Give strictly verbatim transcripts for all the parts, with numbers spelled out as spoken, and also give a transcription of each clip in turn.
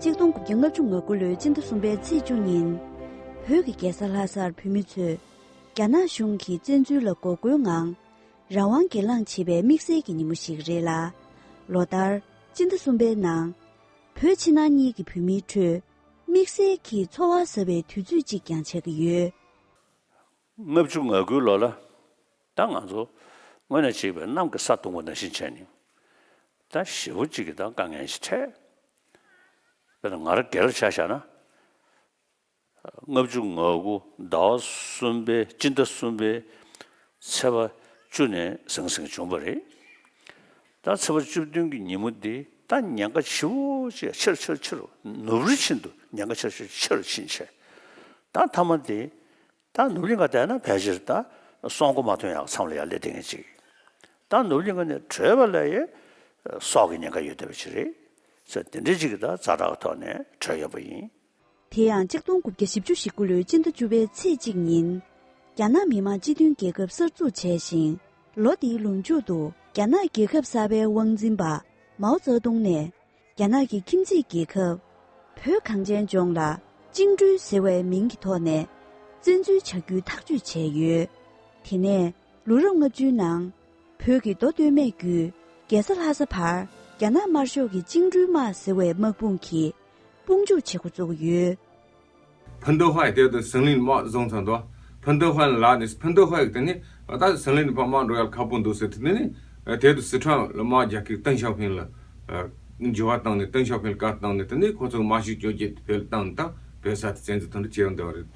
གཅིག་སྟོང་དགུ་བརྒྱ་ལྔ་བཅུ་ང་དགུ་ལོའི་སྤྱི་ཟླ་གསུམ་པའི་ཚེས་བཅུ་ཉིན། བོད་ཀྱི་རྒྱལ་ས་ལྷ་སར་བོད་མི་ཚོས་རྒྱ་ནག་གཞུང་གི་བཙན་འཛུལ་ལ་འགོག་རྒོལ་ངང་། རང་དབང་སྒེར་ལངས་བྱེད་པའི་དམིགས་བསལ་གྱི་ཉིན་མོ་ཞིག་རེད་ལ། ལོ་ལྟར་སྤྱི་ཟླ་གསུམ་པའི་ནང་། བོད་ཕྱི་ནང་གཉིས་ཀྱི་བོད་མིའི་ཁྲོད་དམིགས་བསལ་གྱི་ཚོར་བ་ཟབ་པའི་དུས་ཚོད་ཅིག་ཀྱང་ཆགས་ཀྱི་ཡོད། ལྔ་བཅུ་ང་དགུའི་ལོ་ལ། ད་ང་ཚོ་དངོས་གནས་བྱས་པའི་གནམ་གྱི་ས་བརྡུངས་པ་ནང་བཞིན་བྱས་ནས། ད་ཞེ་པོ་ཅིག་གི་ད་དཀའ་ངལ་ཞིག་འཕྲད། དཔེར་ན་ང་རང་སྒེར་ལ་ཆ་བཞག་ན། ལྔ་བཅུ་ང་དགུ་ཟླ་བ་གསུམ་པའི་སྤྱི་ཟླ་གསུམ་པའི་ཚེས་པ་བཅུ་ནས་ཟང་ཟིང་བྱུང་བ་རེད། ད་ཚེས་པ་བཅུ་བདུན་གྱི་ཉིན་མོ་འདི་ད་ཉེན་ཁ་ཆེ་བོ་ཅིག་ཆེ་རུ་ཆེ་རུ་ཆེ་རུ་ནུབ་རི་བཞིན་དུ་ཉེན་ཁ་ཆེ་རུ་ཆེ་རུ་ཕྱིན་བྱས། ད་མཐའ་མ་དེ་ད་ནུབ་གླིང་ག་བསྡད་ན་ཕལ་ཆེར་ད་སྲོག་མགོ་མ་ཐོན་ཡག་མཚམས་ལ་ཡར་སླེབས་བསྡད་མཁན་ཅིག་ད་ནུབ་གླིང་ག་ནས་བྲོས་པ་ལ་ཡི་སྲོག་གི་ཉེན་ཁ་ཡོད་བསྡད་པ་ཅིག་རེད་ཟེར། དེ་འདྲའི་ཅིག་གི་ད་ཛ་དྲག་གི་ཐོག་ནས་བྲོས་ཡོད་པ་ཡིན། དེ་ཡང་གཅིག་སྟོང་དགུ་བརྒྱ་བཞི་བཅུ་ཞེ་དགུ་ལོའི་སྤྱི་ཟླ་བཅུ་པའི་ཚེས་གཅིག་ཉིན། རྒྱ་ནག་མི་དམངས་སྤྱི་མཐུན་རྒྱལ་ཁབ་གསར་འཛུགས་བྱས་ཤིང་། ལོ་དེའི་ལོ་མཇུག་ཏུ་རྒྱ་ནག་རྒྱལ་ཁབ་གསར་པའི་དབང་འཛིན་པ་མའོ་ཙེ་ཏུང་ནས། རྒྱ་ནག་གི་ཁྱིམ་མཚེས་རྒྱལ་ཁབ་བོད་གངས་ཅན་ལྗོངས་ལ་བཅིངས་འགྲོལ་ཟེར་བའི་མིང་གི་ཐོག་ནས་བཙན་འཛུལ་བྱ་རྒྱུའི་ཐག་གཅོད་བྱས་ཡོད། དེ་ནས་ལོ་རབས་ལྔ་བཅུའི་ནང་། བོད་ཀྱི་མདོ་སྟོད་སྨད་བརྒྱུད་རྒྱལ་ས་ལྷ་ས་བར་རྒྱ་ནག་དམར་ཤོག་གི་བཅིངས་འགྲོལ་དམག་ཟེར་བའི་དམག་དཔུང་གིས་དཔུང་འཇུག་བྱེད་འགོ་བཙུགས་ཡོད། 彭德怀 དེ་དུས་ཟི་ལིང་དམག་བཟུང་ཚར་འདུག 彭德怀 ལ་ནི་彭德怀 གི་དེ་ནི་ད་ཟི་ལིང་དུ་ཕར་དམག་འགྲོ་ཡག་ཁག་པོ་འདུག་ཟེར་དུས་དེ་ནི་དེ་དུས་སི་ཁྲོན་ལ་དམག་རྒྱག་གི་ཏེང་ཞའོ་ཕིང་ལ་འགྱུར་བ་བཏང་ནས། ཏེང་ཞའོ་ཕིང་ལ་བཀའ་བཏང་ནས། དེ་ནི་ཁོ་ཚོ་དམག་ཤུགས་བཅོ་བརྒྱད་བོད་ལ་བཏང་ནས་ད་བོད་ས་དེ་བཙན་འཛུལ་དོན་དུ་བྱས་ཡོང་བསྡད་པ་རེད།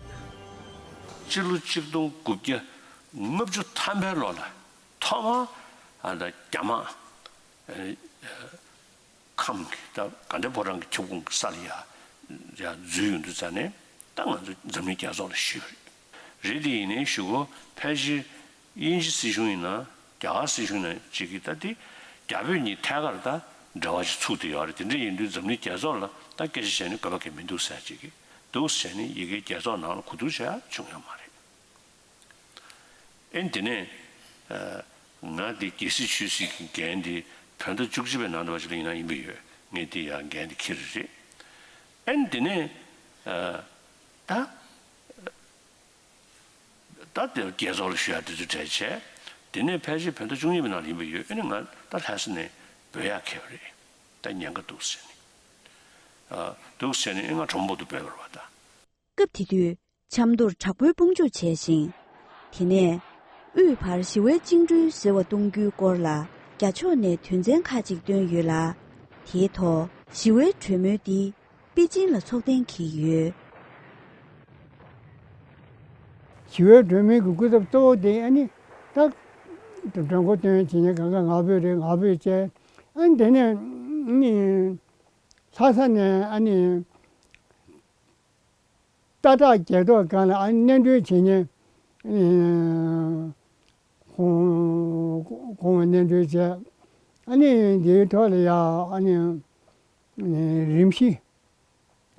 སྤྱི་ལོ་གཅིག་སྟོང་དགུ་བརྒྱ་ལྔ་བཅུ་ཐམ་པའི་ལོ་ལ་ཐོག་མར་ཨ་ད་རྒྱ་དམག་ཨ་ཁམས་ཀྱི་ད་དགའ་ལྡན་ཕོ་བྲང་གི་ཁྱབ་ཁོངས་ཀྱི་ས་ལ་ཡ་ཡ་འཛུལ་ཡོང་དུས་ཙ་ནས། ད་ང་ཚོ་འཛམ་གླིང་རྒྱལ་ཚོགས་ལ་ཞུས་པ་རེད། རེད་དེ་ཡིན་ནའི་གཞུག་གུ་ཕལ་ཆེར་དབྱིན་ཇི་སྲིད་གཞུང་ཡིན་ན། རྒྱ་གར་སྲིད་གཞུང་ཡིན་ན་ཅིག་གིས་ད་དེ་རྒྱ་བོད་གཉིས་ཐད་ཀར་ད་འབྲེལ་བ་ཞིག་ཚུགས་བསྡད་ཡོད་རེད། དེ་འདྲ་ཡིན་དུས་འཛམ་གླིང་རྒྱལ་ཚོགས་ལ་ད་སྐད་ཆ་བཤད་ནས་དགོས་པ་གང་མི་འདུག་ཟེར་ཅིག་གིས་འདུག་ཟེར་ནས་ཡ་གིའི་རྒྱལ་ཚོགས་ནང་ལ་གོ་བསྡུར་བྱས་བྱུང་ཡོད་མ་རེད། ཨེ་དེ་ནས་ཨ་ང་དེ་རྒྱལ་སྲིད་ཆོས་སྲིད་ཀྱི་འགན་དེ་བོད་ཟླ་བཅུ་གཅིག་པའི་ནང་དུ་བ་ཞིག་ལ་ཡིན་ན་ཡིན་པ་ཡོད། ངས་དེ་ཡང་འགན་དེ་འཁྱེར་རེད། ཨེ་དེ་ནས་ཨ་ད་ད་དེ་རྒྱལ་ཚོགས་ལ་ཞུ་ཡག་དེ་ཚོ་གྲས་བྱས། དེ་ནས་ཕལ་ཆེར་བོད་ཟླ་བཅུ་གཉིས་པའི་ནང་ལ་ཡིན་པ་ཡོད། ཨེ་ནས་ང་ད་ལྷ་ས་ནས་བྲོས་ཡག་འཁེལ་བ་རེད། ད་ཉེན་ཁ་འདུག་ཟེར་ནས་ཨ་འདུག་ཟེར་ནས་ཨེ་ང་གྲོ་མོ་བོད་དུ་བྲོས་པ་རེད་པ་ད། སྐབས་དེ་དུས་ཆབ་མདོར་དྲག་པོའི་དཔུང་འཇུག་བྱས་ཤིང་། དེ་ནས་དབུས་བར་ཞི་བའི་བཅིངས་འགྲོལ་ཟེར་བ་གཏོང་རྒྱུའི་སྐོར་ལ་རྒྱ་ཕྱོགས་ནས་དོན་ཚན་ཁག་ཅིག་བཏོན་ཡོད་ལ། དེའི་ཐོག་ཞི་བའི་གྲོས་མོལ་འདི་པེ་ཅིང་ལ་ཚོགས་གཏན་འཁེལ་ཡོད། ཞི་བའི་གྲོས་མོལ་གྱི་སྐུ་ཚབ་གཙོ་བོ་དེ་ཨ་ནི་ད་གྲོས་འགོ་བཏོན་བྱས་ནས་གང་ག་ང་ཕོད་རེད། ང་ཕོད་བྱས། ཨ་ནི་དེ་ནས་ཨ་ནི་ལྷ་ས་ནས་ཨ་ནི། སྟག་བྲག་རྒྱལ་ཐོག་སྒང་ལ་ཨ་ནི་གནས་མགྲོན་བྱེད་མཁན་ཁོང་ཁོང་གནས་མགྲོན་བྱས། ཨ་ནི་འདིའི་ཐོག་ལ་ཡ་ཨ་ནི་རིམ་བཞི།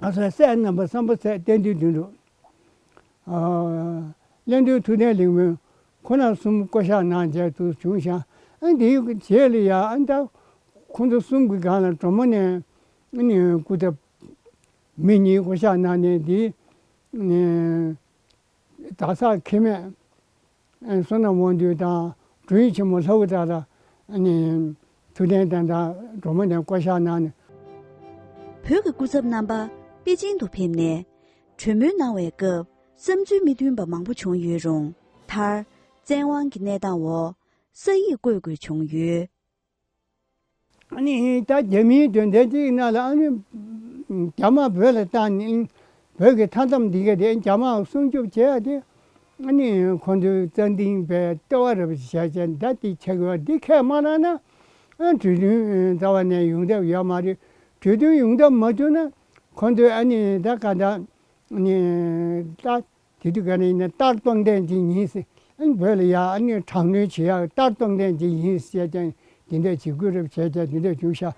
ཨ་སྲས་སྲས་རྣམ་པ་སམ་བྷོ་ཊ་སྲས་བསྟན་འཛིན་དོན་གྲུབ། ཨ་གླིང་སྒྲུང་ཐུབ་བསྟན་ལེགས་སྨོན། ཁོང་རྣམ་གསུམ་བསྐོ་བཞག་གནང་བྱས་འདུག་བྱུང་ཤག་ཨ་འདིའི་རྗེས་ལ་ཡ་ཨ་ནི་ད་ཁོང་ཚོ་གསུམ་གྱི་སྒང་ལ་གྲོ་མོ་ནས་ཨ་ནི་སྐུ་ཚབ་མི་གཉིས་བསྐོ་བཞག་གནང་ནས་འདི་ནས་གྲྭ་ཚང་ཁེ་མེད་བསོད་ནམས་དབང་འདུས་དང་དྲུང་ཡིག་ཆེན་མོ་ལྷ་བུ་ཏྲ་ལ་ཨ་ནི་ཐུབ་བསྟན་དང་འདྲ་གྲོ་མོ་ནས་བསྐོ་བཞག་གནང་ནས། བོད་ཀྱི་སྐུ་ཚབ་རྣམ་པ་པེ་ཅིང་དུ་ཕེབས་ནས་གྲོས་མོལ་གནང་བའི་སྐབས་བསམ་ཚུལ་མི་མཐུན་པ་མང་པོ་བྱུང་ཡོད་རུང་མཐར་བཙན་དབང་གི་གནས་སྟངས་འོག་ས་ཡིག་བཀོད་དགོས་བྱུང་ཡོད། ཨ་ནི་ད་རྒྱ་མིའི་དོན་ཚན་གཅིག་ནང་ལ་ཨ་ནི་རྒྱ་དམག་བོད་ལ་བཏང་ནས་བོད་ཀྱི་མཐའ་མཚམས་འདི་ག་དེ་རྒྱ་དམག་སྲུང་སྐྱོབ་བྱེད་ཡ་དེ་ཨ་ནི་ཁོང་ཚོའི་རྩ་འཛིན་པའི་ལྟ་བ་རེད་པ་ཞིག་བྱས་བྱས་ད་དེ་ཆགས་ཡོད། འདི་ཁས་མ་བླངས་ན་ཨ་གྲོས་མཐུན་རྩ་བ་ནས་ཡོང་ཐབས་ཡོད་མ་རེད། གྲོས་མཐུན་ཡོང་ཐབས་མ་བྱུང་ན་ཁོང་ཚོས་ཨ་ནི་ད་ག་ད་ཨ་ནི་ད། དེ་དུས་ག་ནས་ཡིན་ན་ལྟར་སྟོང་ལྡན་ཅིག་ཡིན་ཟེར། ཨ་ནི་བོད་ལ་ཡ་ཨ་ནི་དྲག་གནོན་བྱེད་ཡག་ལྟར་སྟོང་ལྡན་ཅིག་ཡིན་ཟེར་ཀྱང་དེ་འདྲ་བྱེད་དགོས་རེད་བྱས་ཀྱང་དེ་འདྲ་བྱུང་ཤག་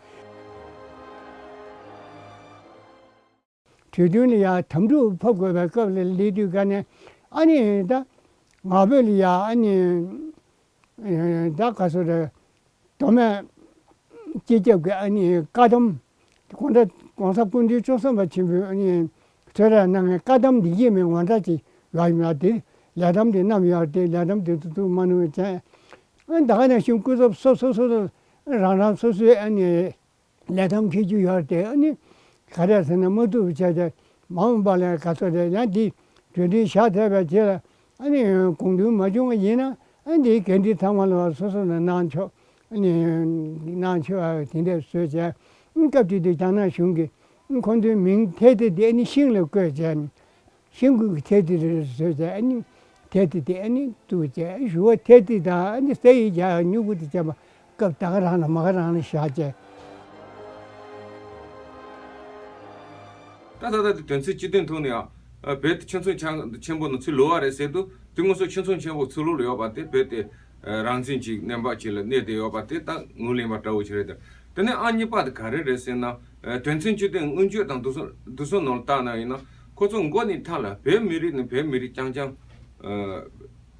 གྲོས་མཐུན་ལ་ཡ་དམ་ཕྲུག་ཕབ་དགོས་པའི་སྐབས་ལ་སླེབས་དུས་ག་ནས་ཨ་ནི་ད་ང་ཕོད་ལ་ཡ་ཨ་ནི་ད་ག་སོ་རེད། མདོ་སྨད་སྤྱི་ཁྱབ་ཀྱི་ཨ་ནི་བཀའ་དམ་དགོང་དག་ ༸གོང་ས་སྐུ་ཕྲེང་བཅུ་གསུམ་པ་ཆེན་པོས་ཨ་ནི་གསོལ་རས་གནང་མཁན་བཀའ་གདམས་འདི་གས་མིན་ངོ་འདྲ་ཅིག་ཡོད་ཡིན་ལ། དེ་ལས་གདམས་དེ་བསྣམས་ཡོད་དེ། ལས་གདམས་དེ་ཚོ་ཚུར་མ་ནུས་བྱས། ཨ་ནི་ད་ག་ནང་བཞིན་སྐུ་ཚབ་སོ་སོ་སོ་སོ་རང་རང་སོ་སོའི་ཨ་ནི་ལས་གདམས་འཁེལ་རྒྱུ་ཡོད་དེ། ཨ་ནི་ག་རེ་ཟེར་ན་མ་ཐུབ་བྱས་ཏེ་མ་འོངས་པ་ལ་ག་ཚོད་རེད། ཡང་འདི་གྲོས་མཐུན་བཞག་ཐུབ་པའི་རྗེས་ལ་ཨ་ནི་དགོངས་འདུན་མ་བྱུང་བ་ཡིན་ན། ཨ་འདིའི་འགན་འཁྲི་ཚང་མ་ལ་སོ་སོ་ལ་གནང་ཆོག་ཨ་ནི་གནང་ཆོག་ཨ་དེ་འདྲ་བཟོས་བྱས། ཨ་སྐབས་དེ་དུས་རྒྱ་ནག་གཞུང་གིས་ཁོ་ཚོའི་མིང་ཐེ་ཐེ་དེ་ཨ་ནི་ཤིང་ལ་བརྐོས་བྱས། ཤིང་གི་ཐེ་ཐེ་རེ་བཟོས་བྱས། ཨ་ནི་ཐེ་ཐེ་དེ་ཨ་ནི་བཙུགས་བྱས། ཞུ་བ་ཐེ་ཐེ་དང་ཨ་ནི་ས་ཡི་རྒྱ་སྨྱུ་གུ་དེ་བྱས་པ། སྐབས་ད་ག་རང་ལ་མ་ག་རང་ལ་བཞག་བྱས། ད་ད་ད་དེ་དོན་ཚན་བཅུ་བདུན་ཐོག་ནས་ཡང་བོད་དེ་ཆོས་མཚུངས་ཆེན་པོ་ནང་ཚུད་ལོག་པ་རེད་ཟེར་དུས། དེ་དངོས་སུ་ཆོས་མཚུངས་ཆེན་པོ་ཚུར་ལོག་ལ་ཡོད་པ་དེ་བོད་དེ་རང་བཙན་གྱི་གནས་བབ་ཅིག་ལ་གནས་ཏེ་ཡོད་པ་དེ་ད་ངོས་ལེན་པ་འདྲ་བོ་ཞིག་རེད། དེ་ནས་ཨང་གཉིས་པ་དེ་ག་རེ་རེད་ཟེར་ན། དོན་ཚན་བཅུ་བདུན་མངོན་བརྗོད་དང་དེ་ཚོ་དེ་ཚོ་ནང་ལ་བལྟས་ན་ཡིན་ན། ཁོ་ཚོ་མགོ་ནས་མཐའ་ལ་བོད་མི་རིགས་ནི་བོད་མི་རིགས་རྐྱང་རྐྱང་། ཨ།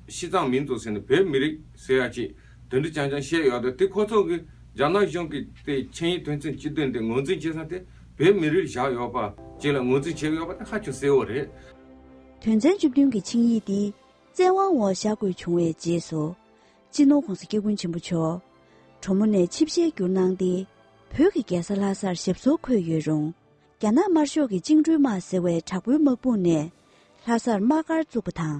西藏民族 ཟེར་ནས་བོད་མི་རིགས་ཟེར་ཡ་ཅིག་དེ་འདྲ་རྐྱང་རྐྱང་བཤད་ཡོད་དེ། དེ་ཁོ་ཚོ་གི་རྒྱ་ནག་གཞུང་གི་དེ་ཆིངས་ཡིག་དོན་ཚན་བཅུ་བདུན་དེ་ངོས་འཛིན་བྱེད་ས་དེ་བོད་མི་རིགས་བཞག་ཡོད་པ་ཅིག་ལ་ངོས་འཛིན་བྱེད་ཀྱི་ཡོད་པ་དེ་ཧ་ཅང་གསལ་བོ་རེད། དོན་ཚན་བཅུ་བདུན་གྱི་ཆིངས་ཡིག་འདི་བཙན་དབང་འོག་བཞག་དགོས་བྱུང་བའི་རྗེས་སུ། སྤྱི་ནོར་༸གོང་ས་༸སྐྱབས་མགོན་ཆེན་པོ་མཆོག་གྲོ་མོ་ནས་ཆིབས་ཞལ་བསྒྱུར་གནང་སྟེ། བོད་ཀྱི་རྒྱལ་ས་ལྷ་སར་ཞབས་སོར་འཁོད་ཡོད་རུང་། རྒྱ་ནག་དམར་ཤོག་གི་བཅིངས་འགྲོལ་དམག་ཟེར་བའི་དྲག་པོའི་དམག་དཔུང་ནས་ལྷ་སར་དམག་སྒར་བཙུགས་པ་དང་།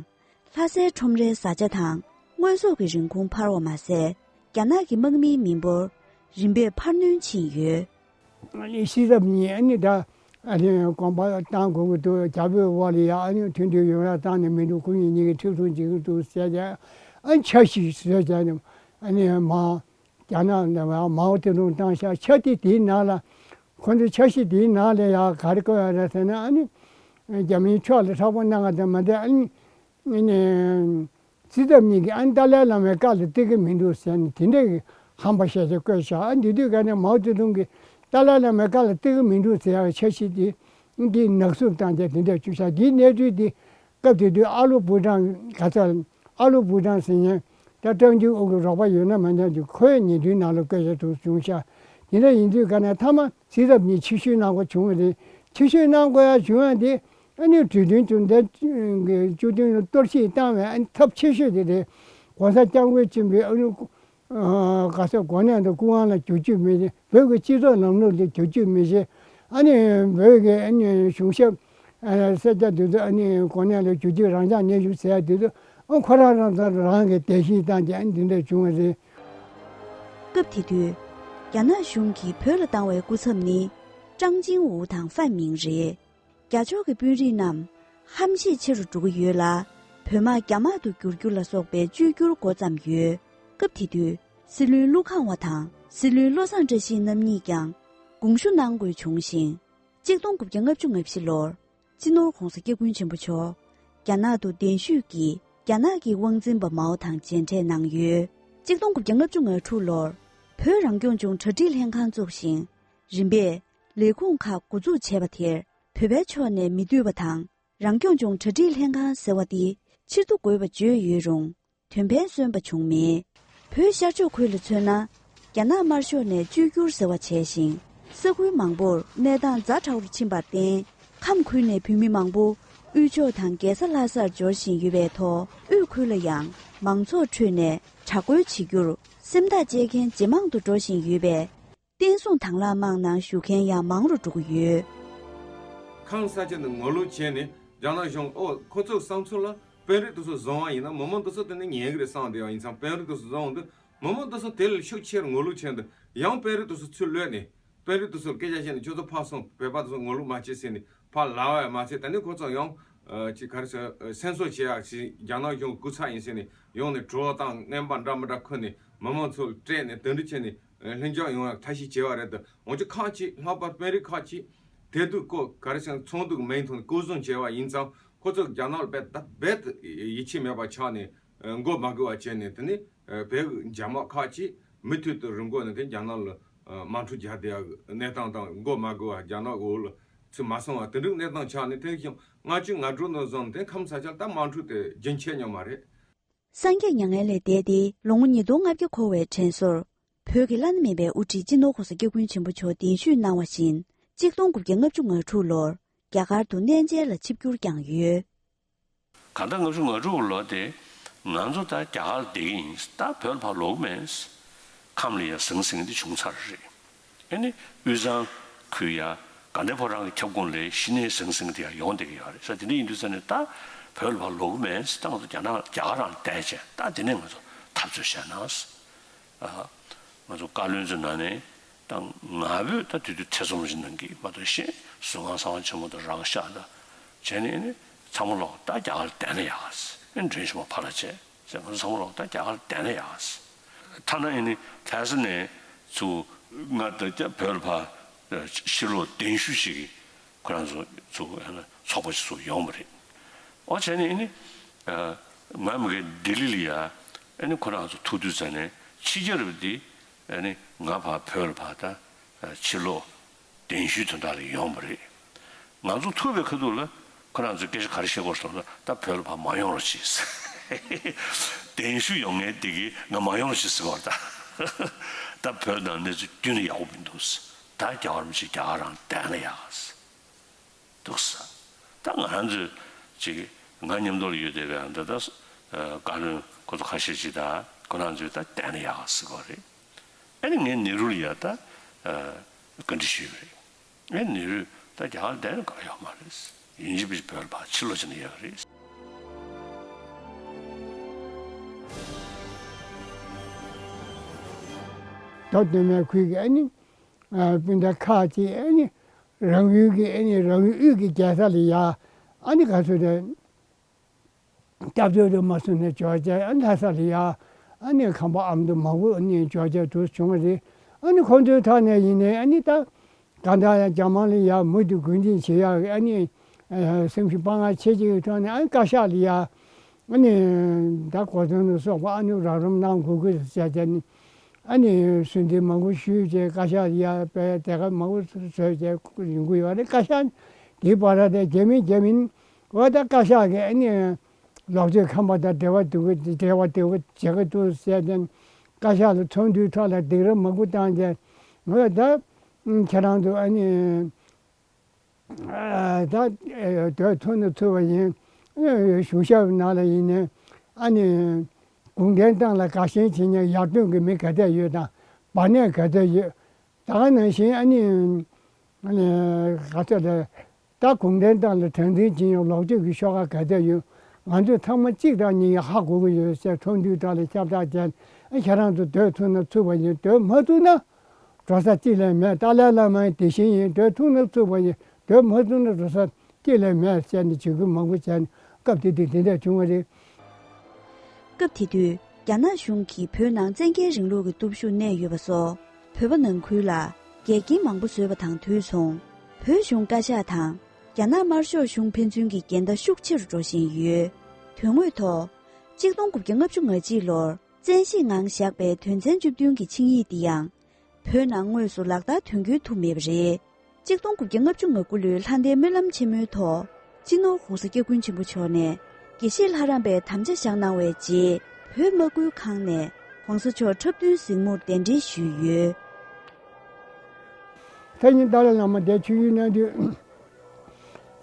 ལྷ་སའི་ཁྲོམ་རའི་བཟའ་བཅའ་དང་དངོས་ཟོག་གི་རིན་གོང་འཕར་བ་མ་ཟད། རྒྱ་ནག་གི་དམག་མིའི་མི་འབོར་རིམ་པས་འཕར་སྣོན་ཕྱིན་ཡོད། ཨ་ནི་སྲིད་ཚབ་གཉིས་ཨ་ནི་ད་ཨ་ནི་དགོངས་པ་བཏང་དགོས་ཀྱི་འདུག་རྒྱ་བོད་དབར་ལ་ཡ་ཨ་ནི་མཐུན་སྒྲིལ་ཡོང་ཡ་གཏན་ནས་མི་འདུག་ཁོ་གཉིས་གཉིས་ཀྱིས་ཁྲིམས་སྲུང་བྱེད་ཀྱི་འདུག་ཟེར་ཏེ། ཨ་ནི་འཆར་གཞི་བཟོས་བྱས་ནས་ཨ་ནི་མ་རྒྱ་ནག་ནས་མའོ་ཙེ་ཏུང་བཏང་ཤག་འཆར་གཞི་དེའི་ནང་ལ། ཁོ་ཚོའི་འཆར་གཞི་དེའི་ནང་ལ་ཡ་ག་རེ་བཀོད་ཡོད་རེད་ཟེར་ན། ཨ་ནི་རྒྱ་མིའི་ཕྱོགས་ལ་ཧྲག་པོ་གནང་བ་དང་མ་འདྲ། ཨ་ནི་ཨ་ནི་སྲིད་ཚབ་གཉིས་ཀྱིས་ཨ་ནི་ཏཱ་ལའི་བླ་མའི་བཀའ་ལ་བརྩི་གི་མི་འདུག་ཟེར་ནས་དེ་འདྲའི་ཧམ་པ་བཤད་བྱས་བཀོད་ཤག་ཨ་འདི་དུས་ག་ནས་མའོ་ཙེ་ཏུང་གིས་ཏཱ་ལའི་བླ་མའི་བཀའ་ལ་བརྩི་གི་མི་འདུག་ཟེར་ཡག་འཆར་གཞི་དེ་འདི་ནག་བསུབ་བཏང་བྱས་དེ་འདྲ་བཅུག་ཤག་འདིའི་གནས་ཚུལ་དེ་སྐབས་དེ་དུས་ཨ་ལོ་བུ་ཀྲང་ག་ཚ་ཨ་ལོ་བུ་ཀྲང་ཟེར་མཁན་ད་ཀྲང་ཅིན་ཨུ་གི་རོགས་པ་ཡོད་ན་མ་ཉམས་ཀྱི་ཁོའི་ཉེ་དུའི་ནང་ལ་བཀོད་བྱས་འདུག་བྱུང་ཤག་དེ་འདྲ་ཡིན་དུས་ག་ནས་མཐའ་མ་སྲིད་ཚབ་གཉིས་ཕྱིར་བཤོལ་གནང་དགོས་བྱུང་བ་རེད། ཕྱིར་བཤོལ་གནང་དགོས་ཡ་བྱུང་ཡ་དེ་ཨ་ནི་གྲོས་མཐུན་བཅུ་བདུན་བཅུ་བདུན་ལ་གཏོར་བཤིག་བཏང་བའི་ཨ་ནི་ཚབས་ཆེ་ཤོས་དེ་རེད། ༸གོང་ས་༸སྐྱབས་མགོན་ཆེན་པོས་ཨ་ནི་ག་ས་གོ་གནས་དང་སྐུ་དབང་ལ་བསྒྱུར་བཅོས་མི་བྱེད། བོད་ཀྱི་སྤྱི་ཚོགས་ལམ་ལུགས་ལ་བསྒྱུར་བཅོས་མི་བྱེད། ཨ་ནི་བོད་ཀྱི་ཨ་ནི་གཞུང་ཞབས་ཨ་སེར་སྐྱ་དེ་ཚོ་ཨ་ནི་གོ་གནས་ལ་བསྒྱུར་བཅོས་རང་འཇགས་གནས་བཞུགས་ཟེར་ཡ་དེ་ཚོ་ཨ་ཁོ་རང་རང་ཚོ་རང་གི་དད་གཤིས་བཏང་སྟེ་ཨ་ནི་འདི་འདྲ་བྱུང་བ་རེད། སྐབས་དེ་དུས། རྒྱ་ནག་གཞུང་གིས་བོད་ལ་བཏང་བའི་སྐུ་ཚབ་ནི་ཀྲང་ཅིང་ཝུ་དང་ཧྥན་མིང་རེད། རྒྱ་ཕྱོགས་ཀྱི་དཔོན་རིགས་རྣམས་ཧམ་ཤེད་ཆེ་རུ་འགྲོ་གི་ཡོད་ལ། བོད་དམག་རྒྱ་དམག་ཏུ་བསྒྱུར་རྒྱུ་ལ་སོགས་པའི་བཅོས་བསྒྱུར་འགོ་བརྩམས་ཡོད། སྐབས་དེ་དུས་སྲིད་བློན་ཀླུ་ཁང་བ་དང་སྲིད་བློན་བློ་བཟང་བཀྲ་ཤིས་རྣམ་གཉིས་ཀྱང་དགོངས་ཞུ་གནང་དགོས་བྱུང་ཞིང་། གཅིག་སྟོང་དགུ་བརྒྱ་ལྔ་བཅུ་ང་བཞི་ལོར་སྤྱི་ནོར་༸གོང་ས་༸སྐྱབས་མགོན་ཆེན་པོ་མཆོག་རྒྱ་ནག་ཏུ་གདན་ཞུས་ཀྱིས་རྒྱ་ནག་གི་དབང་འཛིན་པ་མའོ་དང་མཇལ་འཕྲད་གནང་ཡོད། གཅིག་སྟོང་དགུ་བརྒྱ་ལྔ་བཅུ་ང་དྲུག་ལོར་བོད་རང་སྐྱོང་ལྗོངས་གྲ་སྒྲིག་ལྷན་ཁང་བཙུགས་ཤིང་། རིམ་པས་ལས་ཁུངས་ཁག་འགོ་འཛུགས་བྱས་པ་དེར་བོད་པའི་ཕྱོགས་ནས་མི་འདོད་པ་དང་། རང་སྐྱོང་ལྗོངས་གྲ་སྒྲིག་ལྷན་ཁང་ཟེར་བ་འདི་ཕྱིར་བསྡུ་དགོས་པ་བརྗོད་ཡོད་རུང་། དོན་ཕན་སོན་པ་བྱུང་མེད། བོད་ཤར་ཕྱོགས་ཁུལ་ལ་མཚོན་ན། རྒྱ་ནག་དམར་ཤོག་ནས་བཅོས་བསྒྱུར་ཟེར་བ་བྱས་ཤིང་། ས་ཁུལ་མང་པོར་གནས་སྟངས་ཛ་དྲག་རུ་ཕྱིན་པར་བརྟེན། ཁམས་ཁུལ་ནས་བོད་མི་མང་པོ་དབུས་ཕྱོགས་དང་རྒྱལ་ས་ལྷ་སར་འབྱོར་བཞིན་ཡོད་པའི་ཐོག་དབུས་ཁུལ་ལ་ཡང་མང་ཚོགས་ཁྲོད་ནས་དྲག་རྒོལ་བྱེད་རྒྱུར་སེམས་ཐག་བཅད་མཁན་ཇེ་མང་དུ་འགྲོ་བཞིན་ཡོད་པས། བསྟན་སྲུང་དང་བླངས་དམག་ནང་ཞུགས་མཁན་ཡང་མང་རུ་འགྲོ་གི་ཡོད། ཁམས་ས་ཆ་འདི་ངོ་ལོག་བྱས་ནས་རྒྱ་ནག་གཞུང་ཨོ་ཁོ་ཚོའི་བསམ་ཚུལ་ལ་དཔོན་རིགས་དེ་ཚོ་བཟུང་བ་ཡིན་ན་མི་མང་དེ་ཚོ་དེ་ནི་ཉན་གི་རེད་བསམ་བསྡད་ཡོད། ཡིན་ཙང་དཔོན་རིགས་དེ་ཚོ་བཟུང་དུས་མི་མང་དེ་ཚོ་དེ་ལ་ཤུགས་ཆེར་ངོ་ལོག་བྱས་འདུག་ཡང་དཔོན་རིགས་དེ་ཚོ་ཚུར་གློད་ནས་དཔོན་རིགས་དེ་ཚོར་སྐད་ཆ་བཤད་ནས་ཁྱོད་ཚོ་ཕར་སོང་། བོད་པ་དེ་ཚོ་ངོ་ལོག་མ་བྱེད་ཟེར་ནས་ཕར་ལབ་པ་ཡང་མ་ཚད། ད་ནི་ཁོ་ཚོ་ཡང་ཅིག་ག་རེ་ཟེར་སེམས་གསོ་བྱེད་ཡག་ཅིག་རྒྱ་ནག་གཞུང་སྐུ་ཚབ་ཡིན་ཟེར་ནས་ཡོང་ནས་གྲོ་བ་དང་རྔན་པ་འདྲ་མི་འདྲ་ཁུར་ནས་མི་མང་ཚོ་སྤྲད་ནས་དེ་འདྲ་བྱས་ནས། ལྷིང་འཇགས་ཡོང་ཡག་ཐབས་ཤེས་བྱས་པ་རེད་དེ། འོན་ཀྱང་ཁག་ཅིག་ལྷག་པར་དཔོན་རིགས་ཁག་ཅིག་དེ་དུས་ཀོ་ག་རེ་ཟེར་ཚོགས་འདུ་གི་མིང་ཐོག་ནས་སྐོར་སྲུང་བྱས་པ་ཡིན་ཙང་ཁོ་ཚོ་རྒྱ་ནག་ལ་རྦད་དེ་རྦད་དེ་ཡིད་ཆེས་མེད་པ་ཆགས་ནས་མགོ་མ་སྒུར་བ་བྱས་ནས། དེ་ནས་བོད་ཀྱི་འཇབ་དམག་ཁག་ཅིག་མུ་མཐུད་དུ་རི་མགོ་ནས་དེ་རྒྱ་ནག་ལ་དམག་འཁྲུག་རྒྱག་བསྡད་ཡག་གི་གནས་སྟངས་དང་། མགོ་མ་སྒུར་བ་རྒྱ་ནག་འོག་ལ་ཚུར་མ་སོང་བ་དེ་འདྲའི་གནས་སྟངས་ཆགས་ནས། དེ་བཞིན་ལྔ་བཅུ་ང་དྲུག་ནས་བཟུང་དེ་ཁམས་ས་ཆར་ད་དམག་འཁྲུག་དེ་རྒྱུན་ཆད་མྱོང་མ་རེད། སངས་རྒྱས་མྱ་ངན་ལས་འདས་ཏེ་ལོ་ངོ་ཉིས་སྟོང་ལྔ་བརྒྱ་འཁོར་བའི་དྲན་གསོར། བོད་ཀྱི་བླ་ན་མེད་པའི་དབུ་ཁྲིད་སྤྱི་ནོར་༸གོང་ས་༸སྐྱབས་མགོན་ཆེན་པོ་མཆོག་གདན་ཞུས་གནང་བ་བཞིན། གཅིག་སྟོང་དགུ་བརྒྱ་ལྔ་བཅུ་ང་དྲུག་ལོར་རྒྱ་གར་དུ་གནས་མཇལ་ལ་ཆིབས་བསྒྱུར་བསྐྱངས་ཡོད། གང་ལྟར་ལྔ་བཅུ་ང་དྲུག་ལོ་དེ་ང་ཚོ་ད་རྒྱ་གར་བསྡད་ཀྱི་ཡིན། ད་བོད་ལ་ཕར་ལོག་གི་མེད། ཁམས་ལ་ཡ་ཟང་ཟིང་དེ་བྱུང་ཚར་རེད། ཨེ་ནི་དབུས་གཙང་ཁུལ་ཡ་དགའ་ལྡན་ཕོ་བྲང་གི་ཁྱབ་ཁོངས་ལ་གཞི་ནས་ཟང་ཟིང་དེ་ཡ་ཡོང་བསྡད་ཀྱི་ཡོད་རེད་ས། དེ་འདྲ་ཡིན་དུས་ས་ནས་ད་བོད་ལ་ཕར་ལོག་གི་མེད། ད་ང་ཚོ་རྒྱ་ནག་རྒྱ་གར་རང་བསྡད་བྱས་ད་དེ་ནས་ང་ཚོ་འཐབ་རྩོད་བྱས་ན། ཨ། ང་ཚོ་བཀའ་བློན་ཚོའི་ནང་ནས་ད་ང་ཕོད་ད་དུས་དུས་ཐེ་ཚོམ་ཞིག་གནང་གི་མ་གཏོགས་ཤེས། ཟུར་ཁང་གསང་བ་ཆེན་མོ་དང་རང་ཤག་དང་བྱས་ནས་ནི་ཚང་མ་ལོག་ད་རྒྱ་གར་བསྡད་ན་ཡག་ཟེར། ཨེ་མགྲོན་ཞིག་མ་ཕར་ལ་བྱས་ཟེར། ང་ཚོ་ཚང་མ་ལོག་ད་རྒྱ་གར་བསྡད་ན་ཡག་ཟེར། ཐ་ན་ཨེ་ནི་ལྷ་ས་ནས་ཚུར་ང་ད་རྒྱ་བོད་ལ་ཕར་ཕྱིར་ལོག་གདན་ཞུ་ཞིག་ཁོ་རང་ཚོ་ཚུར་ཨེ་ན་ཚོགས་པ་ཞིག་ཚུར་ཡོང་བ་རེད། ཨོ་བྱས་ནས་ཨེ་ནི་ང་མི་གའི་ལྡི་ལི་ལ་ཡ་ཨེ་ནི་ཁོ་རང་ཚོ་ཐུག་དུས་ཙ་ནས་ཕྱི་རྒྱལ་རབས་འདི། ཨ་ནི་ང་ཕར་བོད་ལ་ཕར་ད་ཕྱིར་ལོག་གདན་ཞུའི་དོན་དག་ལ་ཡོང་བ་རེད། ང་ཚོ་ཐུག་པའི་ཁ་ཐུག་ལ་ཁོ་རང་ཚོས་སྐད་ཆ་ག་རེ་བཤད་དགོས་སོང་ན། ད་བོད་ལ་ཕར་མ་ཡོང་རོགས་བྱེད་ཟེར། གདན་ཞུ་ཡོང་མཁན་དེ་གིས་ང་མ་ཡོང་རོགས་བྱེད་ཟེར་གི་ཡོད་རེད་ད། ད་བོད་ནང་གནས་ཚུལ་རྒྱུན་ནས་ཡག་པོ་མི་འདུག་ཟེར། ད་རྒྱ་གར་མི་ཆོས་རྒྱ་གར་རང་བསྡད་ན་ཡག་ཟེར། འདུག་ས། ད་ང་རང་ཚོས་ཅིག་ང་མཉམ་དུ་ཡོད་བསྡད་པའི་འདི་ད་བཀའ་བློན་ཁོ་ཚོ་ཁ་ཤས་ཅིག་ད་ཁོ་རང་ཚོས་ད་བསྡད་ན་ཡག་ཟེར་གོ་རེད། ཨ་ནི་ངས་ནེ་རུ་ལ་ཡ་ད་བཀའ་འདྲི་ཞུས་པ་རེད། ངས་ནེ་རུས་ད་རྒྱ་གར་བསྡད་ན་དགོས་ཡོད་མ་རེད། ཡིན་གཅིག་མིན་གཅིག་བོད་ལ་ཕར་ཕྱིར་ལོག་བྱས་ན་ཡག་རེད། མདོ་སྟོད་སྨད་ཁུལ་གྱི་ཨ་ནི་སྤུན་ཟླ་ཁག་ཅིག་ཨ་ནི་རང་ཡུལ་གྱི་ཨ་ནི་རང་ཡུལ་དབུས་ཀྱི་རྒྱལ་ས་ལ་ཡ་ཨ་ནི་ག་ཚོད་རེད། སྐྱབས་བཅོལ་དུ་མ་སོང་ནས་འབྱོར་བྱས་ཨ་ལྷ་ས་ལ་ཡ་ཨ་ནི་ཁང་པ་ཨ་མདོ་མང་པོ་ཨ་ནི་འབྱོར་བྱས་དུ་བྱུང་བ་རེད། ཨ་ནི་ཁོང་ཚོའི་ཐོག་ནས་ཡིན་ནའི་ཨ་ནི་ད་གང་ལྟར་ཡང་རྒྱ་དམར་ལ་ཡ་མུ་མཐུད་རྒོལ་འཛིང་བྱེད་ཡག་ཨ་ནི་སེམས་ཤུགས་དཔའ་ངར་ཆེ་ཅིག་གི་ཐོག་ནས་ཨ་ནི་བཀའ་ཤག་ལ་ཡ་ཨ་ནི་ད་གོ་མཚོན་དུ་སོགས་པ་ཨ་ནི་རོགས་རམ་གནང་དགོས་ཀྱི་རེད་ཟེར་བྱས་ནས་ཨ་ནི་གསོལ་འདེབས་མང་པོ་ཞུས་བྱས་བཀའ་ཤག་ལ་ཡ་དཔེ་དེ་ག་མང་པོ་བཟོས་བྱས་ཡོང་གི་ཡོད་རེད། བཀའ་ཤག་དེའི་བར་དེ་རྒྱ་མིན་རྒྱ་མིན། འོ་ད་བཀའ་ཤག་གི་ཨ་ནི་ལོག་སྤྱོད་ཁམས་པ་དང་འབྲེལ་བ་འདུག་གི་འབྲེལ་བ་འདུག་གི་བྱེད་ཀྱི་འདུག་ཟེར་ཏེ་བཀའ་ཤག་ལ་ཚོགས་འདུའི་ཐོག་ལ་སྡིགས་ར་མང་པོ་བཏང་སྟེ་འོ་ད་ཁྱེད་རང་ཚོ་ཨ་ནི་ད་སྡོད་ཐུབ་ན་ཐུབ་པ་ཡིན། གཞུང་ཞབས་ནང་ལ་ཡིན་ནའི་ཨ་ནི་གུང་ཁྲན་ཏང་ལ་དགའ་ཞེན་བྱེད་མཁན་ཡར་ཐོན་གྱི་མི་ག་ཚད་ཡོད་དང་བར་གནས་ག་ཚད་ཡོད། ད་ག་ནང་བཞིན་ཨ་ནི་ཨ་ནི་ག་ཚོད་རེད། ད་གུང་ཁྲན་ཏང་ལ་དྲང་འཛིན་བྱེད་ཡོང་ལོག་སྤྱོད་ཀྱི་ཤོག་ཁག་ག་ཚད་ཡོད། ང་ཚོས་ཚང་མ་གཅིག་དང་གཉིས་ཧ་གོ་གི་ཡོད་ཟེར་ཚོགས་འདུའི་ཐོག་ལ་ཁྱབ་བསྒྲགས་བྱས། ཨ་ཁྱེད་རང་ཚོ་སྡོད་ཐུབ་ན་ཚུགས་པ་ཡིན། སྡོད་མ་ཐུབ་ན་འགྲོ་ས་གཅིག་ལས་མེད། ཏཱ་ལའི་བླ་མ་ཡང་དེ་བཞིན་ཡིན། སྡོད་ཐུབ་ན་ཚུགས་པ་ཡིན། སྡོད་མ་ཐུབ་ན་འགྲོ་ས་གཅིག་ལས་མེད་ཟེར་ནས་བྱེད་སྒོ་མང་པོ་བྱས་ནས་སྐབས་དེ་དུས་དེ་འདྲ་བྱུང་བ་རེད། སྐབས་དེ་དུས་རྒྱ་ནག་གཞུང་གིས་བོད་ནང་བཙན་རྒྱལ་རིང་ལུགས་ཀྱི་སྟོབས་ཤུགས་གནས་ཡོད་པ་སོགས་བོད་པ་ནང་ཁུལ་ལ་འགལ་རྐྱེན་མང་པོ་བཟོས་པ་དང་དུས་མཚུངས་བོད་གཞུང་བཀའ་ཤག་དང་རྒྱ་ནག་དམར་ཤོག་གཞུང་ཕན་ཚུན་གྱི་འགལ་ཟླ་ཤུགས་ཆེ་རུ་འགྲོ་བཞིན་ཡོད། དོན་དངོས་ཐོག་གཅིག་སྟོང་དགུ་བརྒྱ་ལྔ་བཅུ་ང་གཅིག་ལོར་བཙན་ཤེད་ངང་བཞག་པའི་དོན་ཚན་བཅུ་བདུན་གྱི་ཆིངས་ཡིག་འདི་ཡང་། བོད་ནང་དངོས་སུ་ལག་བསྟར་དོན་འཁྱོལ་ཐུབ་མེད་པ་རེད། གཅིག་སྟོང་དགུ་བརྒྱ་ལྔ་བཅུ་ང་དགུ་ལོའི་ལྷ་ལྡན་སྨོན་ལམ་ཆེན་མོའི་ཐོག་སྤྱི་ནོར་༧གོང་ས་༧སྐྱབས་མགོན་ཆེན་པོ་མཆོག་ནས་དགེ་བཤེས་ལྷ་རམས་པའི་དམ་བཅའ་བཞག་གནང་བའི་རྗེས། བོད་དམག་ཁུལ་ཁང་ནས་༧གོང་ས་མཆོག་འཁྲབ་སྟོན་གཟིགས་མོར་གདན་འདྲེན་ཞུས་ཡོད། ད་ནི་ཏཱ་ལའི་བླ་མ་འདིར་ཆིབས་བསྒྱུར་གནང་དུས།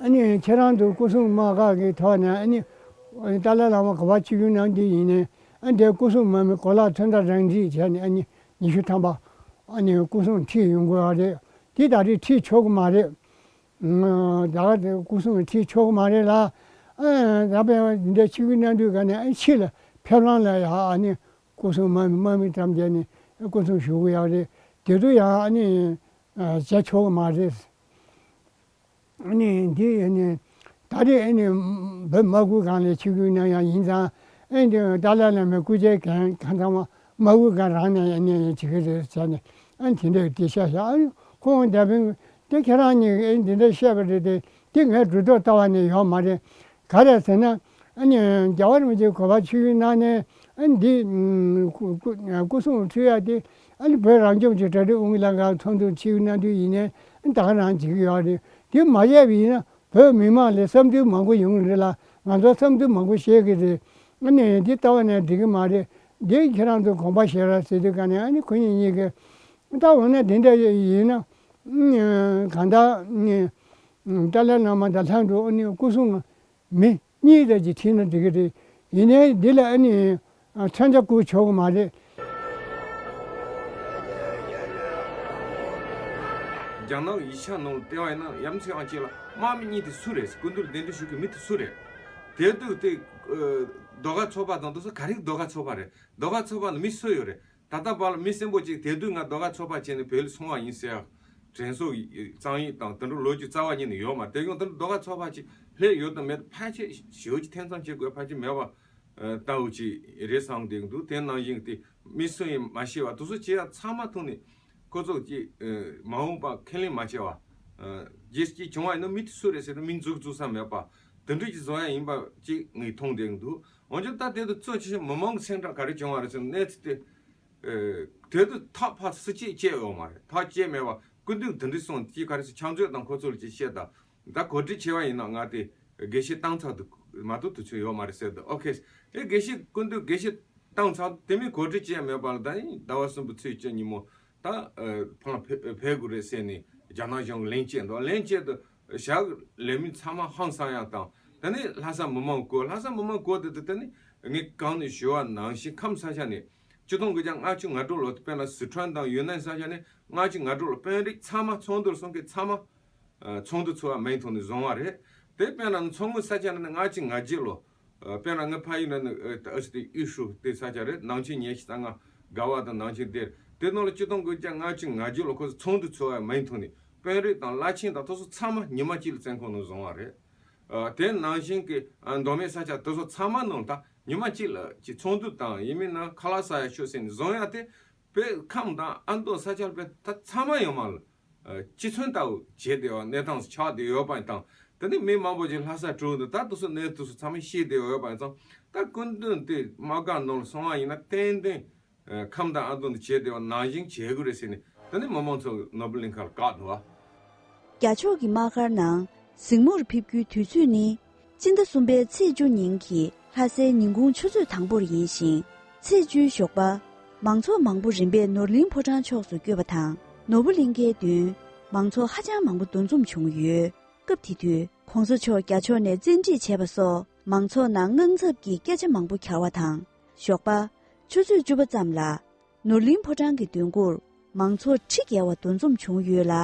ཨ་ནི་ཁྱེད་རང་ཚོ་སྐུ་སྲུང་དམག་ཁག་གི་ཐོག་ནས་ཨ་ནི་ཏཱ་ལའི་བླ་མ་ག་པར་ཆིབས་བསྒྱུར་གནང་དུས་ཡིན་ནའི་ཨ་འདིར་སྐུ་སྲུང་དམག་མི་གོ་ལག་ཚོན་མདངས་རང་འཁྲིད་བྱས་ནས་ཨ་ནི་ཉི་ཤུ་ཐམ་པ་ཨ་ནི་སྐུ་སྲུང་ཁྲིད་ཡོང་དགོས་པ་རེད། དེ་ད་རེས་ཁྲིད་ཆོག་གི་མ་རེད། ད་ག་དེ་སྐུ་སྲུང་ཁྲིད་ཆོག་གི་མ་རེད་ལ། ཨ་ད་དཔེ་འདི་འདྲ་ཆིབས་བསྒྱུར་གནང་དུས་ག་ནས་ཨ་ཕྱི་ལ་ཕེབས་ལམ་ལ་ཡ་ཨ་ནི་སྐུ་སྲུང་དམག་མི་དམག་མི་བཀྲམ་བྱས་ནས་སྐུ་སྲུང་ཞུ་གི་ཡོད་རེད། དེ་ཚོ་ཡང་ཨ་ནི་བྱེད་ཆོག་གི་མ་རེད། ཨ་ནི་འདི་ཨ་ནི་ད་རེས་ཨ་ནི་བོད་དམག་ཁུལ་ཁང་ལ་ཆིབས་བསྒྱུར་གནང་ཡག་ཡིན་ཙང་ཨ་ནི་ཏཱ་ལའི་བླ་མའི་སྐུ་ཕྱྭའི་འགན་གང་ཚང་མ་དམག་ཁུལ་ཁང་རང་ནས་ཨ་ནི་བྱེད་ཀྱི་རེད་ཟེར་ནས་ཨ་ནི་དེ་འདྲ་འདི་བཤད་བཞག་ཨ་ནི་ཁོང་འདས་པའི་དེ་ཁྱེད་རང་གཉིས་ཨ་ནི་འདི་འདྲ་བཤད་པ་རེད་དེ་དེ་ངས་སྒྲུབ་ཐབས་ལྟ་བ་ནས་ཡོད་མ་རེད། ག་རེ་ཟེར་ན། ཨ་ནི་རྒྱལ་བ་རིན་པོ་ཆེ་ག་པར་ཆིབས་བསྒྱུར་གནང་ནས་ཨ་ནི་འདི་སྐུ་སྐུ་སྐུ་སྲུང་ཁྲིད་ཡག་དེ་ཨ་ནི་བོད་རང་སྐྱོང་ལྗོངས་གྲ་སྒྲིག་ཨུ་ཡོན་ལྷན་ཁང་ཚོགས་འདུར་ཆིབས་བསྒྱུར་གནང་དུས་ཡིན་ནའི་ཨ་ནི་ད་ག་རང་བྱེད་ཀྱི་ཡོད་རེད། དེ་མ་བྱས་པ་ཡིན་ན་བོད་མི་མང་ལ་བསམ་ཚུལ་མང་པོ་ཡོང་གི་རེད་ལ། ང་ཚོ་བསམ་ཚུལ་མང་པོ་བཤད་ཀྱི་རེད། ཨ་ནི་འདི་ལྟ་བ་ནས་འགྲིག་གི་མ་རེད། འདི་ཁྱེད་རང་ཚོ་དགོངས་པ་བཞེས་རོགས་ཟེར་དུས་ག་ནས་ཨ་ནི་ཁོ་གཉིས་གཉིས་ཀས་ད་འོ་ན་འདི་འདྲ་ཡིན་ན། གང་ལྟར་ཏཱ་ལའི་བླ་མ་དང་ལྷན་དུ་ཨ་ནི་སྐུ་སྲུང་མི་གཉིས་ཙམ་ཅིག་ཁྲིད་ན་འགྲིག་གི་རེད། ཡིན་ནའི་འདི་ལ་ཨ་ནི་མཚོན་ཆ་བསྐུར་ཆོག་གི་མ་རེད། རྒྱ་ནག་ཡིག་ཆ་ནང་ལ་བལྟས་པ་ཡིན་ན་ཡ་མཚན་ཨང་ཅིག་ལ་དམག་མི་གཉིས་དེ་སུ་རེད། སྐུ་མདུན་ལ་གདན་འདྲེན་ཞུ་མཁན་མི་དེ་སུ་རེད། དེ་དུས་དེ་ཨ་ཟློས་གར་ཚོགས་པ་དང་དེ་ཚོ་ག་རེ་ཟློས་གར་ཚོགས་པ་རེད། ཟློས་གར་ཚོགས་པ་ལ་མི་སུ་ཡོད་རེད། ད་ལྟ་བར་ལ་མི་གསོན་པོ་གཅིག་དེ་དུས་ང་ཟློས་གར་ཚོགས་པ་བྱས་ནས་བོད་ལ་སོང་བ་ཡིན་ཟེར་ཡག་དྲན་གསོ་ཡི་གཙང་ཡིག་དང་དེ་འདྲ་ལོ་རྒྱུས་རྩ་བ་ཉིད་ནས་ཡོད་མ་རེད། དེ་ཡང་དེ་འདྲ་ཟློས་གར་ཚོགས་པ་ཅིག་སླེབས་ཡོད་དང་མེད་ཕལ་ཆེར་ཞེ་པོ་ཅིག་ཐེ་ཚོམ་བྱེད་དགོས་ཕལ་ཆེར་མེད་པ་ཨ་ལྟ་བུ་ཅིག་རེད་བསམ་བསྡད་འདུག་དེ་ནང་བཞིན་དེ་མི་སུ་ཡིན་མ་ཤེས་པ་དེ་ཚོ་བྱེད་ཡག་ཚང་མ་ཐོག་ནས་ཁོ་ཚོ་ཅིག་ཨ་མ་འོངས་པ་ཁས་ལེན་མ་བྱས་པ་ཨ་རྗེས་ཀྱི་བྱུང་བ་ཡིན་ན་མི་དེ་སུ་རེད་ཟེར་ན་མི་མཛུབ་བཙུགས་ས་མེད་པ་དེ་འདྲ་ཅིག་བཟོ་ཡག་ཡིན་པ་ཅིག་ངས་མཐོང་བསྡད་འདུག་འོན་ཀྱང་ད་དེ་དུས་གཙོ་ཆེ་ཤོས་མི་མང་གི་སེམས་ཁྲལ་ག་རེ་བྱུང་བ་རེད་ཟེར་ན་གནས་ཚུལ་དེ། ཨེ། དེ་དུས་ཐག་ཕར་སུ་གཅིག་བཅད་ཡོད་མ་རེད། ཐག་བཅད་མེད་པ་སྐུ་མདུན་དེ་འདྲ་གསུངས་ཅིག་ག་རེ་ཟེར་ཕྱག་མཛོད་དང་ཁོ་ཚོ་ལ་ཅིག་བཤད་དང་། ད་གོ་སྒྲིག་བྱས་པ་ཡིན་ན་ང་དེ་དགེ་བཤེས་བཏང་ཚར་འདུག་མ་གཏོགས་དུས་ཚོད་ཡོད་མ་རེད་ཟེར་འདུག་ཨོ་ཁེ། ཨེ་དགེ་བཤེས་སྐུ་མདུན་དགེ་བཤེས་བཏང་ཚར་དེ་མིན་གོ་སྒྲིག་བྱས་མེད་པ་ལ་ད་ཡིན་ཟླ་བ་གསུམ་པའི་ཚེས་བཅུ་ཉིན་མོ་ད་ཨེ་ཕར་ཕེ་ཕེབས་དགོས་རེད་ཟེར་ནས་རྒྱ་ནག་གཞུང་གིས་ལན་བསྐྱལ་འདུག་ལན་བསྐྱལ་དུས་ཞག་ལས་མི་ཚང་མ་ཧང་སང་ཡག་དང་། དེ་ནས་ལྷ་ས་མི་མང་སྐོར་ལྷ་ས་མི་མང་སྐོར་དེ་དེ་དེ་ནས་ངས་གང་ནས་ཞུ་བ་ནང་བཞིན་ཁམས་ས་ཆ་ནས། ཆིག་སྟོང་དགུ་བརྒྱ་ལྔ་བཅུ་ང་དྲུག་ལོ་དེ་དཔེར་ན་སི་ཁྲོན་དང་ཡུན་ནན་ས་ཆ་ནས་ལྔ་བཅུ་ང་དྲུག་ལོ་དཔོན་རིགས་ཚང་མ་ཚོགས་འདུར་སོང་མཁན་ཚང་མ་ཨ་ཚོགས་འདུ་ཚོགས་པ་མིང་ཐོག་ནས་བཟུང་བ་རེད། དེ་དཔེར་ན་མཚོ་སྔོན་ས་ཆ་ནས་ལྔ་བཅུ་ང་བརྒྱད་ལོ་ཨ་དཔེར་ན་ངའི་ཕ་ཡུལ་ནས་ཨ་ཨ་ཞི་དེ་ཡུས་ཧྲུའུ་དེ་ས་ཆ་རེད། ནང་ཆེན་ཉི་ཤུ་རྩ་ལྔ་དགའ་བ་དང་ནང་ཆེན་དེར་དེ་ནང་ལ་ཆིག་སྟོང་དགུ་བརྒྱ་ལྔ་བཅུ་ང་བརྒྱད་ལོ་ཁོ་ཚོ་ཚོགས་འདུ་ཚོགས་པ་མིང་ཐོག་ནས་དཔོན་རིགས་དང་བླ་ཆེན་དང་དེ་ཚོ་ཚང་མ་ཉི་མ་གཅིག་ལ་བཙོན་ཁང་ནང་བཟུང་བ་རེད། ཨ་དེ་ནང་བཞིན་གྱི་ཨ་མདོ་སྨད་ས་ཆ་དེ་ཚོ་ཚང་མ་ནང་ད་ཉི་མ་གཅིག་ལ་ཅིག་ཚོགས་འདུ་དང་ཡིན་མིན་ན་ཁ་ལག་ཟ་ཡག་ཆོག་ཟེར་ནས་བཟུང་ཡག་དེ་བོད་ཁམས་དང་ཨ་མདོ་ས་ཆར་བོད་ད་ཚང་མ་ཡོད་མ་ལ་ཨ་གཅིག་མཚུངས་ལྟ་བུ་བྱས་བསྡད་པ་གནས་སྟངས་ཆགས་བསྡད་ཡོད་པ་ཡིན་ཙང་། དེ་ནས་མི་མང་པོ་ཅིག་ལྷ་སར་འགྲོ་འདུག་ད་དེ་ཚོ་གནས་དེ་ཚོ་ཚང་མ་ཤེས་བསྡད་ཡོད་པ་ཡིན་ཙང་། ད་སྐུ་མདུན་དེ་དམག་སྒར་ནང་ལ་སོང་བ་ཡིན་ན་ཏན་ཏན་ཨ་ཁམས་དང་ཨ་མདོ་ནས་བྱས་བསྡད་པ་ནང་བཞིན་བྱེད་དགོས་རེད་ཟེར་ནས་ད་ནི་མི་མང་ཚོ་ནོར་བུ་གླིང་ཁར་བཀག་འདུག་བ། རྒྱ་ཕྱོགས་ཀྱི་དམག་སྒར་ནང་གཟིགས་མོར་ཕེབས་རྒྱུའི་དུས་ཚོད་ནི་སྤྱི་ཟླ་གསུམ་པའི་ཚེས་བཅུ་ཉིན་གྱི་ལྷ་སའི་ཉིན་གུང་ཆུ་ཚོད་དང་པོར་ཡིན་ཞིང་། ཚེས་བཅུའི་ཞོགས་པ། མང་ཚོགས་མང་པོ་རིམ་པས་ནོར་གླིང་ཕོ་བྲང་ཕྱོགས་སུ་བསྐྱོད་པ་དང་། ནོར་བུ་གླིང་ཁའི་མདུན་མང་ཚོགས་ཧ་ཅང་མང་པོ་འདུ་འཛོམས་བྱུང་ཡོད། སྐབས་དེ་དུས་༸གོང་ས་མཆོག་རྒྱ་ཕྱོགས་ནས་བཙན་ཁྲིད་བྱས་པ་སོགས་མང་ཚོགས་ནང་དངངས་འཚབ་ཀྱི་སྐད་ཆ་མང་པོ་གྱར་བ་དང་། ཞོགས་པ། ཆུ་ཚོད་བཅུ་པ་ཙམ་ལ། ནོར་གླིང་ཕོ་བྲང་གི་མདུན་སྒོར་མང་ཚོགས་ཁྲི་བརྒལ་བ་འདུ་འཛོམས་བྱུང་ཡོད་ལ།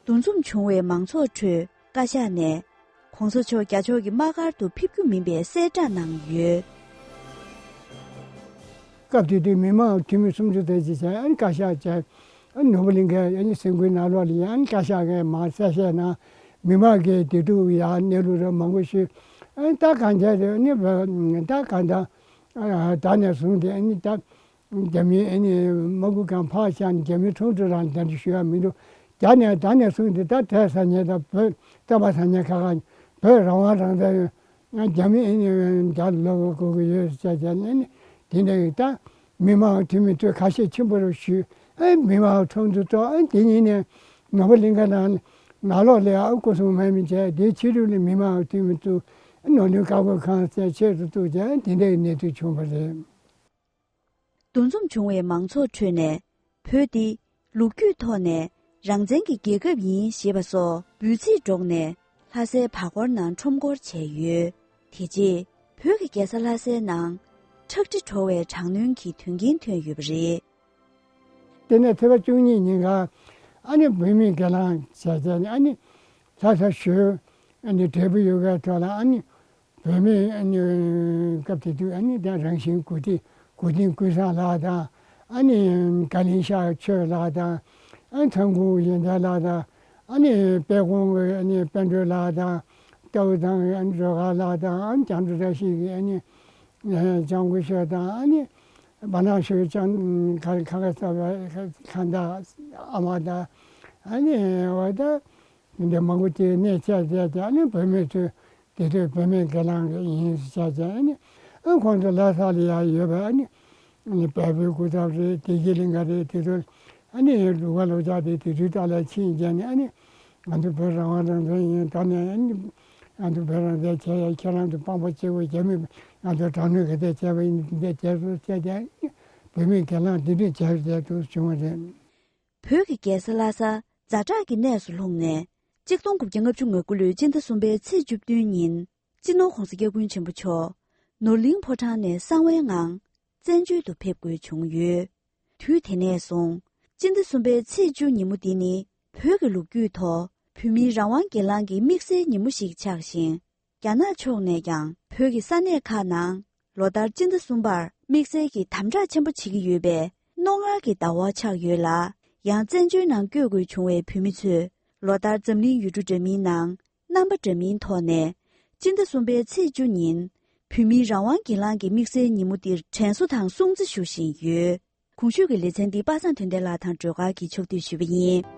འདུ་འཛོམས་བྱུང་བའི་མང་ཚོགས་ཁྲོད་བཀའ་ཤག་ནས་༸གོང་ས་མཆོག་རྒྱ་ཕྱོགས་ཀྱི་དམག་སྒར་དུ་ཕེབས་རྒྱུ་མིན་པའི་གསལ་བསྒྲགས་གནང་ཡོད། སྐབས་དེ་དུས་མི་མང་འཐུས་མི་སུམ་ཅུ་དེ་ཅིག་བྱས་ཨ་ནི་བཀའ་ཤག་བྱས། ཨ་ནི་ནོར་བུ་གླིང་ཁའི་ཨ་ནི་སེམས་འགུལ་ནང་ལོགས་ལ་ཡང་ཨ་ནི་བཀའ་ཤག་གིས་མར་གསལ་བཤད་གནང་། མི་མང་གིས་དེ་དུས་ཡང་གནས་ལུགས་རེ་མང་པོ་ཞུས། ཨ་ནི་ད་གང་བྱས་རེད་ཨ་ནི་ད་གང་ལྟར་ད་ནས་བཟུང་སྟེ་ཨ་ནི་ད། རྒྱ་མིའི་ཨ་ནི་དམག་འཁྲུག་གང་ཕར་བཞག་ནས་རྒྱ་མིའི་ཁྲིམས་དྲུག་རང་འདི་འདྲ་ཞུ་ཡ་མི་འདུག་རྒྱ་ནས་ད་ནས་བཟུང་སྟེ་ད་བོད་ས་གནས་དང་བོད་བཙན་པོ་ས་གནས་ཁག་ཁག་བོད་རང་དབང་རང་བཙན་ཡོད། རྒྱ་མི་ཨ་ནི་རྒྱ་ལོག་དགོས་ཀྱི་ཡོད་ཟེར་བྱས་ནས་ཨ་ནི་དེ་འདྲ་ཡིན་ད་མི་མང་འཐུས་མི་ཚོས་ཁ་ཤས་ཆེན་པོ་རུ་ཞུས། ཨ་མི་མང་ཁྲོམ་དུ་གཏོགས་ཨ་དེ་ཉིན་ནས་ནོར་བུ་གླིང་ཁ་ནང་ནང་ལོགས་ལ་ཨ་སྐུ་སྲུང་དམག་མི་བྱས་དེའི་ཕྱི་རོལ་ནས་མི་མང་འཐུས་མི་ཚོས་ནོར་གླིང་བཀའ་བསྒོ་ཁང་བཅས་ཆེད་དུ་བཙུགས་བྱས་དེ་འདྲའི་གནས་ཚུལ་བྱུང་བ་རེད། འདུ་འཛོམས་བྱུང་བའི་མང་ཚོགས་ཁྲོད་ནས་བོད་འདི་ལོ་རྒྱུས་ཐོག་ནས་རང་བཙན་གྱི་རྒྱལ་ཁབ་ཡིན་ཞེས་པ་སོགས་འབོད་ཚིག་སྒྲོག་ནས་ལྷ་སའི་བར་སྐོར་ནང་ཁྲོམ་སྐོར་བྱས་ཡོད། དེ་རྗེས་བོད་ཀྱི་རྒྱལ་ས་ལྷ་སའི་ནང་ཁྲག་དྲི་བྲོ་བའི་དྲག་གནོན་གྱི་དོན་རྐྱེན་ཐོན་ཡོད་པ་རེད། དེ་ནས་ཚེས་པ་བཅུ་གཉིས་ཉིན་ཀ་ཨ་ནི་བོད་མིའི་སྒེར་ལངས་བྱས་བྱས་ནས་ཨ་ནི་ལྷ་ས་ཞོལ་ཨ་ནི་འབྲས་བུ་ཡུལ་གའི་ཐོག་ལ་ཨ་ནི་བོད་མི་ཨ་ནི་སྐབས་དེ་དུས་ཨ་ནི་ད་རང་བཞིན་གོ་སྒྲིག་གོ་སྒྲིག་ཀུན་བཟང་ལགས་དང་ཨ་ནི་དགའ་གླིང་ཤག་ཆོས་ལགས་དང་ཨ་ནི་ཚང་ཁུ་ཡོན་ཏན་ལགས་དང་ཨ་ནི་དཔལ་ཀོང་གི་ཨ་ནི་དཔལ་སྒྲོན་ལགས་དང་རྟའུ་ཐང་གི་ཨ་ནི་སྒྲོལ་དཀར་ལགས་དང་ཨ་ནི་བྱང་འགྲོ་བཀྲ་ཤིས་ཀྱི་ཨ་ནི་ལྕང་སྐུ་ཞབས་དང་ཨ་ནི། བ་ནག་ཤོད་ཅང་ཁ་ཁ་ཁ་ས་བ་ཁ་ཁ་འདའ་ཨ་མ་དང་ཨ་ནི་བ་ད་འདི་མང་པོ་དེ་གནས་བཅས་བསྡད་དེ་ཨ་ནི་བུད་མེད་ཚོས་དེ་དུས་བུད་མེད་སྒེར་ལངས་ཡིན་ཟེར་བྱས་ཨ་ནི་ཨ་ཁོང་ཚོ་ལྷ་ས་ལ་ཡང་ཡོད་པ་ཨ་ནི་ཨ་ནི་བལ་པོའི་སྐུ་ཚབ་རེད་དེ་གི་ལིང་ག་རེད་དེ་ཚོ་ཨ་ནི་ལུག་པ་ལོ་ཅག་དེ་དེ་དུས་ཏཱ་ལའི་ཕྱིན་རྗེས་ནས་ཨ་ནི། ང་ཚོ་བོད་རང་དབང་རང་བཙན་ཡིན་ད་ནས་ཨ་ནི་ང་ཚོ་བོད་རང་བཙན་བྱས་ཡ་ཁྱེད་རང་ཚོ་དཔང་པོ་སྐྱེ་བོ་རྒྱ་མི་ང་ཚོ་དྲག་གནོན་ག་དེ་བྱས་པ་ཡིན་འདི་བྱས་སོ་བྱས་ཏེ་ཨ་ནི་བོད་མིའི་སྒེར་ལངས་འདི་འདྲས་བྱས་བྱས་འདུག་བྱུང་བ་རེད། བོད་ཀྱི་རྒྱལ་ས་ལྷ་ས་ ཛ་དྲག་གི་གནས་སུ་ལྷུང་ནས། གཅིག་སྟོང་དགུ་བརྒྱ་ལྔ་བཅུ་ང་དགུ་ལོའི་སྤྱི་ཟླ་གསུམ་པའི་ཚེས་བཅུ་བདུན་ཉིན། སྤྱི་ནོར་༧གོང་ས་༧སྐྱབས་མགོན་ཆེན་པོ་མཆོག་ནོར་གླིང་ཕོ་བྲང་ནས་གསང་བའི་ངང་བཙན་བྱོལ་དུ་ཕེབས་དགོས་བྱུང་ཡོད། དུས་དེ་ནས་བཟུང་། སྤྱི་ཟླ་གསུམ་པའི་ཚེས་བཅུ་ཉིན་མོ་འདི་ནི་བོད་ཀྱི་ལོ་རྒྱུས་ཐོག་བོད་མིའི་རང་དབང་སྒེར་ལངས་ཀྱི་དམིགས་བསལ་ཉིན་མོ་ཞིག་ཆགས་ཤིང་། རྒྱ་ནག་ཕྱོགས་ནས་ཀྱང་བོད་ཀྱི་ས་གནས་ཁག་ནང་ལོ་ལྟར་སྤྱི་ཟླ་གསུམ་པར་དམིགས་བསལ་གྱི་དམ་དྲག་ཆེན་པོ་བྱེད་ཀྱི་ཡོད་པས་རྣོ་ངར་གྱི་ཟླ་བ་ཆགས་ཡོད་ལ། ཡང་བཙན་བྱོལ་ནང་བསྐྱོད་དགོས་བྱུང་བའི་བོད་མི་ཚོས་ལོ་ལྟར་འཛམ་གླིང་ཡུལ་གྲུ་འདྲ་མིན་ནང་རྣམ་པ་འདྲ་མིན་ཐོག་ནས་སྤྱི་ཟླ་གསུམ་པའི་ཚེས་བཅུ་ཉིན་བོད་མིའི་རང་དབང་སྒེར་ལངས་ཀྱི་དམིགས་བསལ་ཉིན་མོ་འདིར་དྲན་གསོ་དང་སྲུང་བརྩི་ཞུ་བཞིན་ཡོད། གོང་ཞུས་ཀྱི་ལེ་ཚན་འདི་པ་སངས་དོན་ལྡན་ལགས་དང་སྒྲོལ་དཀར་གྱིས་ཕྱོགས་བསྡུས་ཞུས་པ་ཡིན།